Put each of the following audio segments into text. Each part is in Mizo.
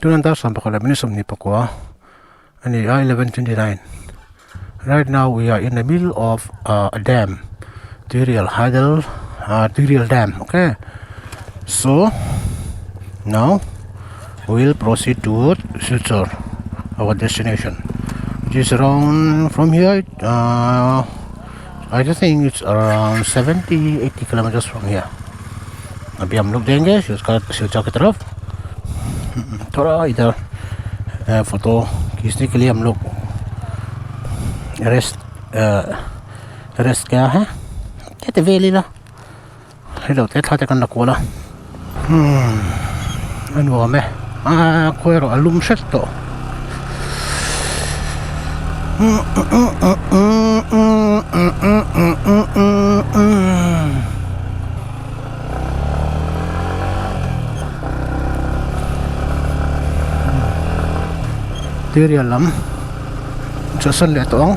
Tuna dar 11 leh minute 29 a ni a 11:29 right now we are in the middle of a dam tuirial hydel tuirial dam okay so now we will proceed to Silchar our destination which is around from here uh I just think it's around 70 80 kilometers from here अभी हम लोग जाएंगे सिलचर सिलचर की तरफ थोड़ा इधर photo खींचने के लिए हम लोग रेस्ट रेस्ट क्या है te vel ila hei te thla te kan la kual a a nuam e a khawi erawh a lum hret tawh. Tuirial lam chawhsan leh tawh ang.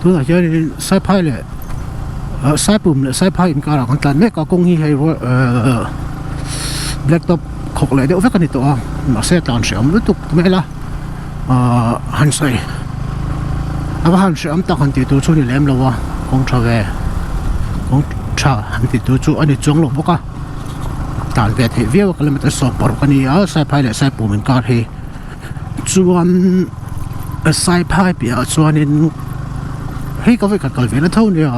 Tunah hianin Saiphai leh Saipum leh Saiphai inkarah kan tlan mek a kawng hi hei black top khawk leh deuh vek a ni tawh a mahse tlan hreawm lutuk mai la. Ahh han sawi a va han hreawm tak han tih tur chu a ni lem lo a kawng tha ve kawng tha han tih tur chu a ni chuang lo bawk a tlan ve theih viau a kilometer 60 a ni a Saiphai leh Saipum inkar hi chuan Saiphai piahah chuanin hei ka vawikhat kal ve na tho nia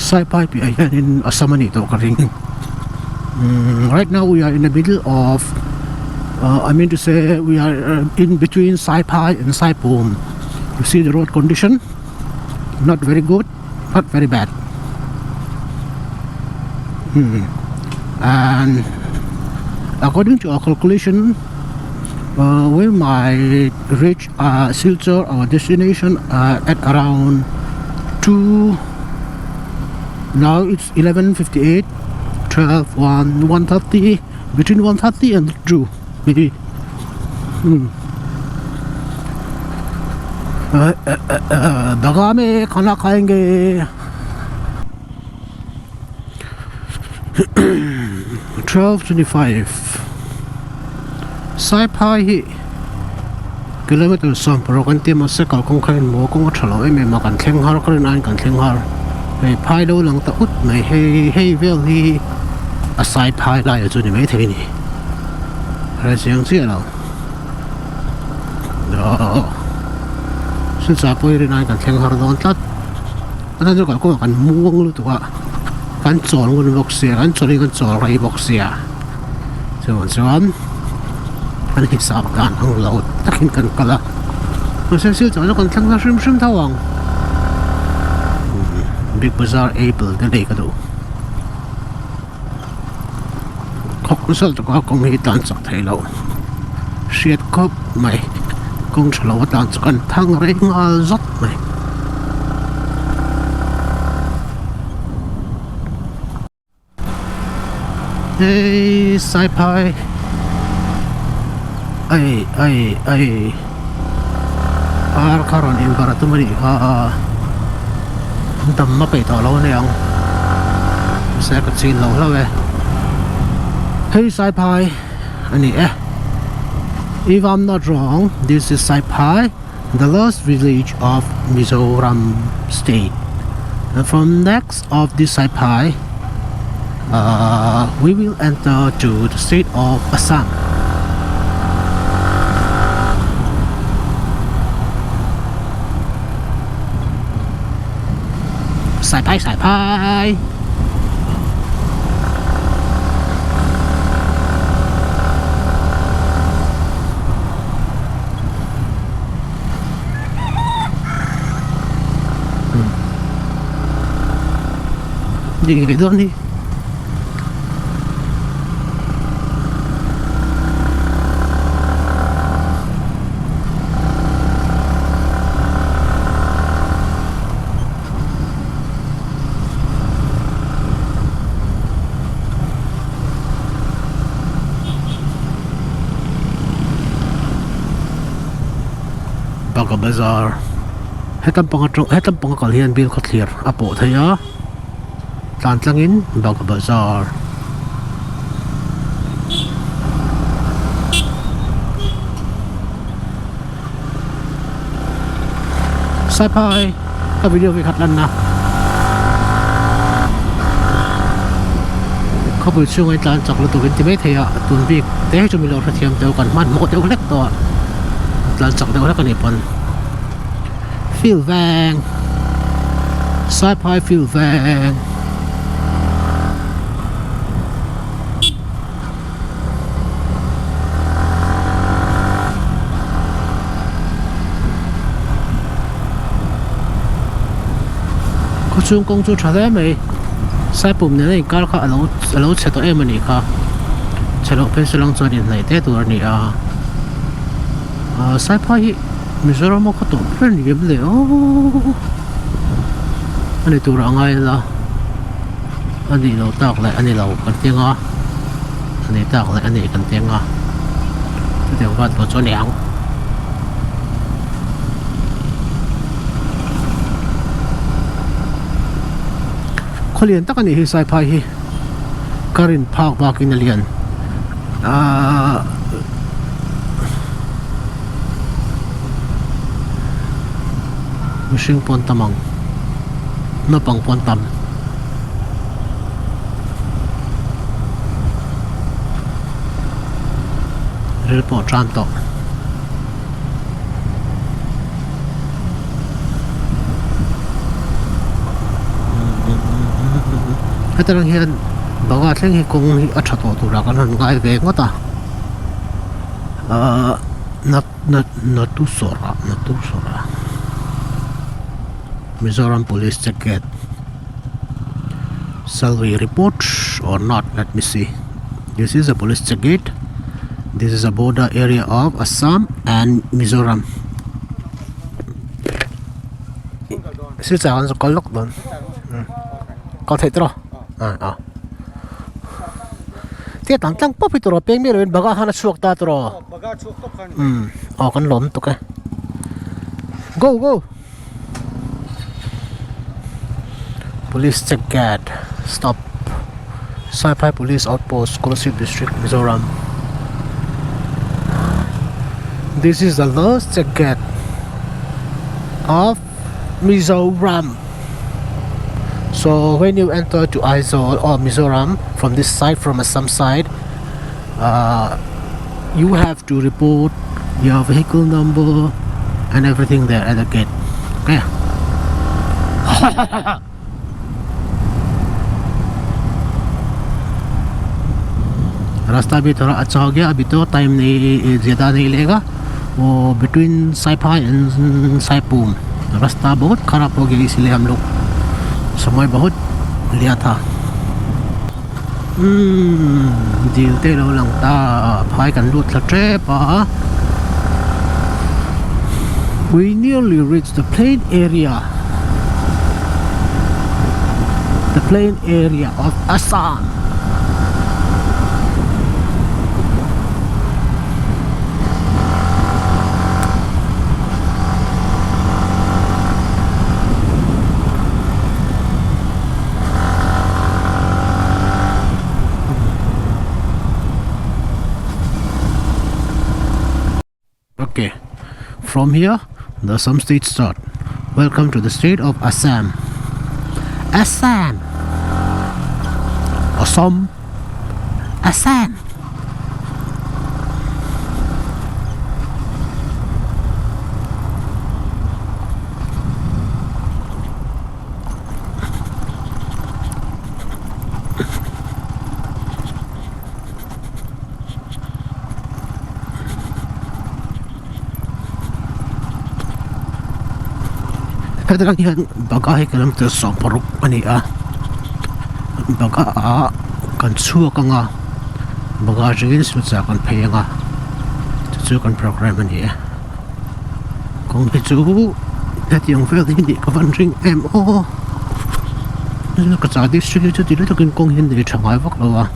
Saiphai piahah hianin Assam a nih tawh ka ring umm right now we are in the middle of uh I mean to say we are in between Saiphai and Saipum you see the road condition not very good not very bad hmm and according to our calculation uh, we might reach uh, Silchar our destination uh, at around 2 now it's 11:58 12 1 1:30 between 1:30 and 2 maybe hmm. बगा में खाना खाएंगे 12:25 Saiphai hi kilometer 16 an ti mahse kalkawng kha in maw kawng a tha lo em em a kan thleng har ka rin aiin kan thleng har hei phai lo lang ta ut mai hei hei vel hi a Saiphai lai chu ni maithei a ni hre chiang chiah lo. Silchar pawh hi rin aiin kan thleng har dawn tlat a chhan chu kalkawngah kan muang lutuk a kan chawl ngun bawk sia kan chawlh hi kan chawl rei bawk sia chuvang chuan kan hisap dan ang lo takin kan kal a mahse Silchar chu kan thleng na hrim hrim tho ang big bazaar apple te lei ka duh. Khawk nasa taka kawng hi tlan chak theih loh hriat khawp mai kawng tha lo a tlan chu kan thang rei nghal zawt mai. Hei Saiphai ai ai ai ar kha rawn inbarh a tum a nih kha an tam a peih tawh lo a ni ang mahse ka chin lo hlauh e hei Saiphai a ni e if I'm not wrong this is Saiphai the last village of Mizoram state and from next of this Saiphai uh, we will enter to the state of Assam. Saiphai Saiphai Đi cái đường đi. Bagha Bazar hetlâm pang atang hetlâm pang a kal hian bial khawthlir a pawh thei a tlan tlangin Bagha Bazar. Saiphai ka video ve khat lan na khawpui chhunga in tlan chak lutuk in ti mai thei a tun bik te hi chu milo hrethiam deuh kan hmanhmawh deuh hlek tawh a tlan chak deuh hlek a nih pawn field veng Saiphai field veng. Khawchhung kawng chu tha hle mai Saipum nena inkar kha alo alo chhe tawh em a nih kha chhe loh phei salang chuan inhnaih te tur a ni a ahh Saiphai hi Mizoram a khaw tawh ber ni em le aww a ni turah a ngai la. A nih loh tak leh a ni lo kan ti anga a nih tak leh a nih kan ti anga chutiang vat pawh chu a ni ang. Khaw lian tak a nih hi Saiphai hi ka rin phak bakin a lian ahh mihring pawn tam ang naupang pawn tam. Ril pawh tan tawh. Heta lang hian banga thleng hi kawng hi a tha tawh turah kan han ngai ve ngawt a ahh Natusawra Natusawra Mizoram Police check gate shall we report or not let me see this is a police check gate this is a border area of Assam and Mizoram Silchar an kal lawk dawn kal theih tawh a a tia tang tlang pawp hi tawh peng miah lovin bagah khan a chhuak ta tawh aw kan lawm tuk e go go. Police check gate stop Saiphai police outpost Kolasib district Mizoram this is the last check gate of Mizoram so when you enter to Aizawl or Mizoram from this side from Assam side uh, you have to report your vehicle number and everything there at the gate okay रास्ता भी थोड़ा अच्छा हो गया अभी तो time नहीं ज़्यादा नहीं लेगा वो बिटवीन साइफा एंड साइपुम रास्ता बहुत ख़राब हो गया इसलिए हम लोग समय बहुत लिया था Umm dil te lo lang ta phai kan lut thla tep a we nearly reach the plain area the plain area of Assam. Okay, from here the Assam state start. Welcome to the state of Assam. Assam. Assam. Assam. Heti lang hian Bagha hi kilometer 16 a ni a Bagha ah kan chhuak ang a Bagha atangin Silchar kan phei ang a chu chu kan programme a ni e. Kawng hi chu hetiang vel hi nih ka van ring em aw ka chah district hi chu ti lutuk in kawng hi an nei tha ngai vak lo a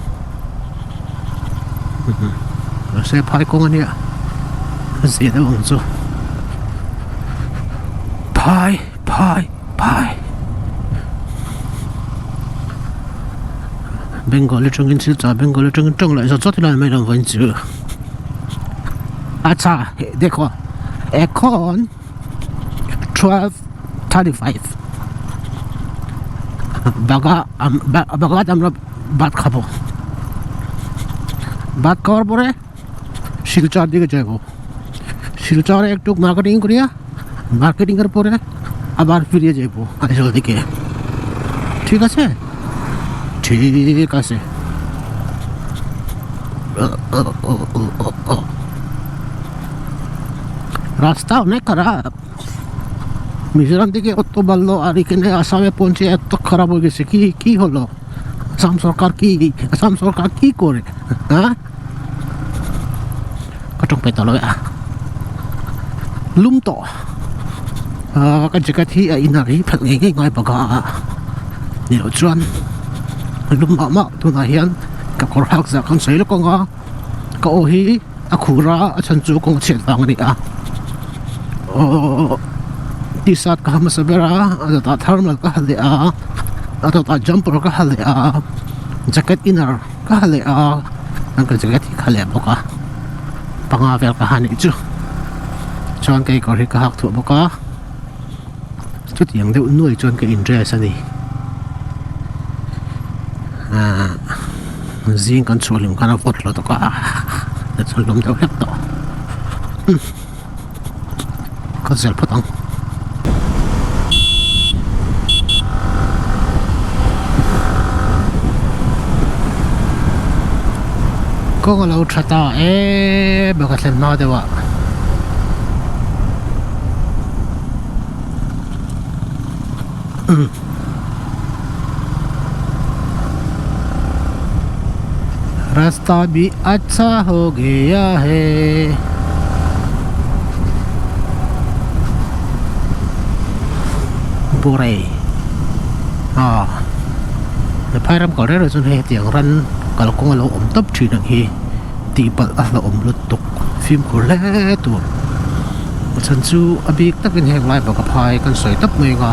mahse phai kawng a nia a zia deuh ang chu. Phai phai Bengali tangin Silchar Bengali tangin tawng leh zawt zawt ila mai lo vawiin chu acha dekhaw ekhon 12:35 বাগা বাগাত আমরা ভাত খাবো ভাত খাওয়ার পরে শিলচর দিকে যাবো শিলচরে একটু মার্কেটিং করিয়া মার্কেটিংয়ের পরে আবার ফিরিয়ে যাইব আইজল দিকে ঠিক আছে ঠিক আছে রাস্তা অনেক খারাপ মিজোরাম থেকে অত ভালো আর এখানে আসামে পৌঁছে এত খারাপ হয়ে গেছে কি কি হলো আসাম সরকার কি আসাম সরকার কি করে হ্যাঁ ka tawng pe tawh lo a lum tawh ah ka jacket hi a inner hi phelh ngei ngei ngai bawk a ni loh chuan lum mah mah tunah hian ka kawr hak zah khan sawi lawk ang a ka aw hi a khur a a chhan chu kawng chhiat vang a ni a aww t-shirt ka ha hmasa ber a a dawtah thermal ka ha leh a a dawtah jumper ka ha leh a jacket inner ka ha leh a chuan ka jacket hi ka ha leh bawk a panga vel ka ha nih chu chuan kei kawr hi ka hak thuah bawk a chutiang deuh nuai chuan ka in dress a ni ahh zing kan chhuah hlim khan a vawt lo tawk a chuan lawm deuh hlek tawh ka zel phawt ang. Kawng a lo tha ta e bak a thlen hma deuh ah. Rasta bhi acha ho gaya hai. Borei ah phai ram kal reng reng chuan hei hetiang ran kalkawng a lo awm tawp thin ang hi. Tih palh a hlauhawm lutuk fimkhur hle tur a chhan chu a bik takin heng lai baka phai kan sawi tawp mai ang a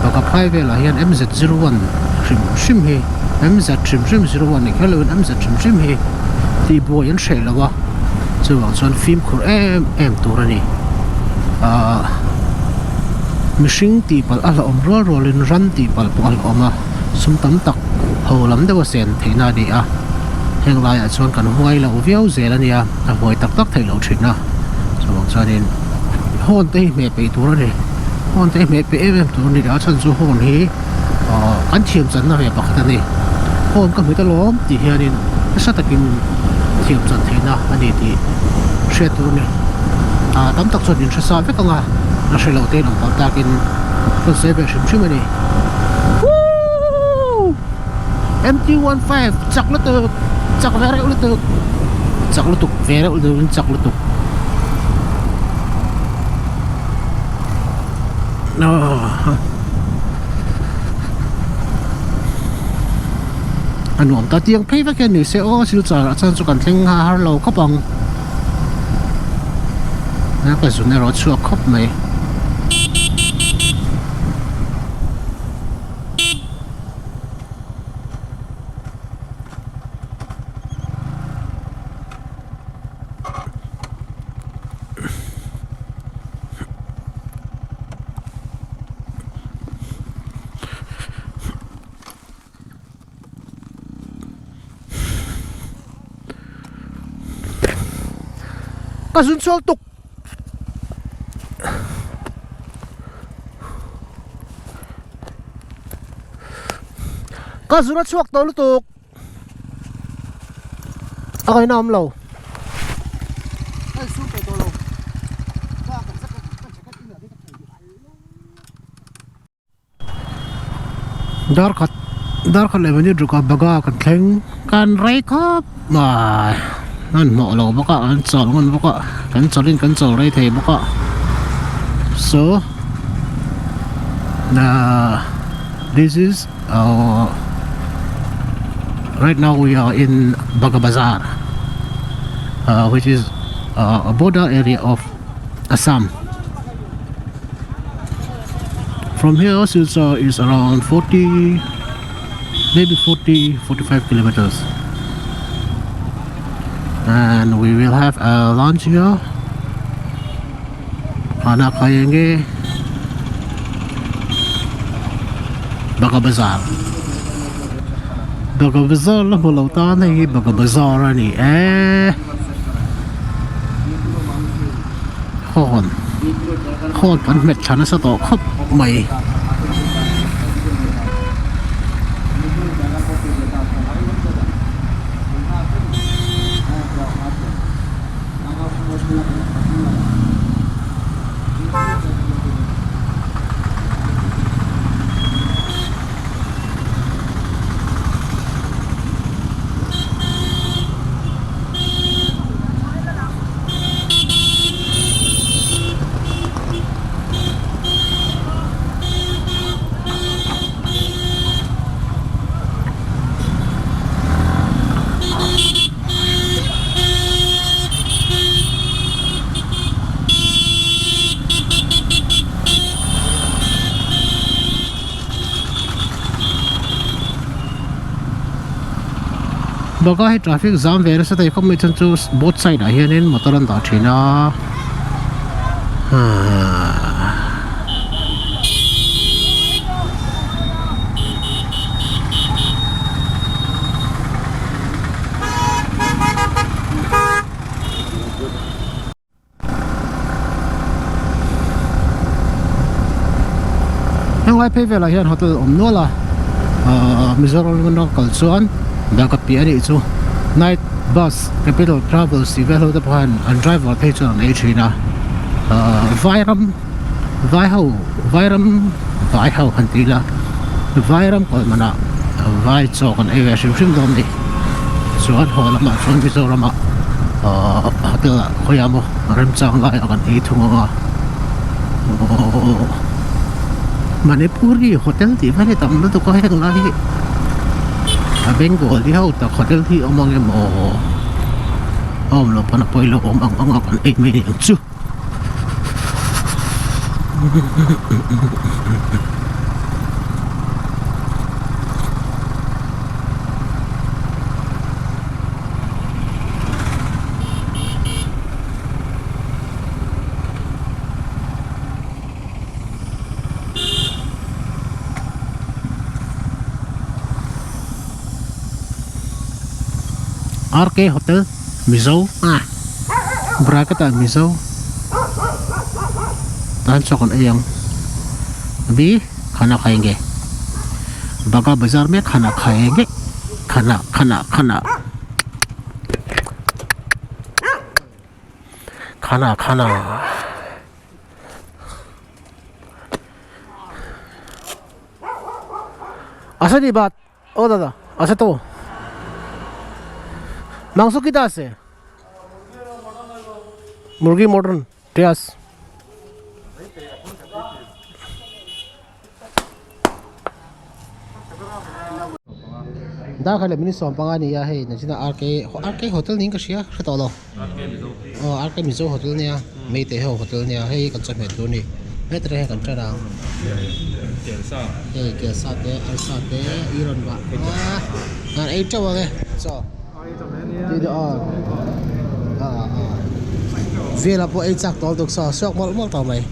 baka phai velah hian m z zero one hrim hrim hi m z hrim hrim zero one ni kher lovin m z hrim hrim hi tih buai an hreh lo a chuvang chuan fimkhur em em tur a ni ahh mihring tih palh a hlauhawm rual rualin ran tih palh pawh a hlauhawm a. Sum tam tak ho lam deuh a sen theihna a ni a, heng laiah chuan kan huai lo viau zel a nia, a huai tak tak theih loh thin a, chuvang chuanin horn te hi hmeh peih tur a ni, horn te hi hmeh peih em em tur a ni a chhan chu horn hi ahh kan thiam channa ve pakhat a ni, horn ka hmit alawm tih hianin nasa takin thiam chan theihna a ni tih hriat tur a ni, ah tam tak chuan in hre sa vek ang a, a hre loh te in awm palh takin rawn sawi ve hrim hrim a ni. Woo! MT15 chak lutuk chak ve reuh lutuk chak lutuk ve reuh lutuk in chak lutuk a nuam ta tiang phei vek hian ni se aw silchar ah chuan chu kan thleng har lo khawp ang. Ka zun erawh a chhuak khawp mai. Ka zun sual tuk. Ka zun a chhuak tawh lutuk. A ngaihna awm lo. Darkhat darkhat leh minute ruk ah baga kan thleng kan rei khawp mai hmanhmawh lo bawk a an chawl ngun bawk a kan chawlh in kan chawl rei thei bawk a so ahh this is ahh right now we are in baga bazar ahh which is a border area of Assam. From here Silchar is around 40 maybe 40 45 kilometers and we will have a lunch here khana khayenge Baga Bazar Baga Bazar la hmu lo tan hei hi Baga Bazar a ni e Horn horn kan hmet thla nasa tawh khawp mai. Bawka hi traffic zam ve nasa thei khawp mai chuan chu both side ah hianin motor an dah thin a ahh. Henglai phei velah hian hotel awm nual a ahh Mizoram lama kal chuan Dhaka piah a nih chu night bus capital travels tih vel ho te pawh hian an driver phei chuan an ei thin a ahh vairam vai ho vairam vai ho han ti ila vairam kal manah vai chaw kan ei ve hrim hrim dawn a ni chuan haw lamah chuan Mizoram ah ahh hotel ah khawiah maw remchang lai ah kan ei thung ang a aww Manipuri hotel tih vel hi tam lutuk a heng lai hi a Bengali ho tak hotel hi a awm ang em aw a awm loh pawn a pawi lo awm ang ang a kan ei mai ang chu. RK Hotel Mizo ah bracket ah Mizo tan chaw kan ei ang bi khana khaenge Baga bazar mek khana khaenge khana khana khana khana khana. আসেনি বাত ও দাদা আছে তো মাংস কিটা আছে মুরগি মটন ঠিক আছে Darkha leh minute 15 a ni a hei nachina RK RK hotel niin ka hria hre tawh lo aw RK Mizo hotel nia Meitei ho hotel nia hei kan chawhmeh tur a ni heta hian kan ṭan ang hei kelsa te arsa te i rawn vah a an ei ṭeuh ang e chaw tui deuh aw a a velah pawh ei chak tawh lutuk saw suak mawlh mawlh tawh mai.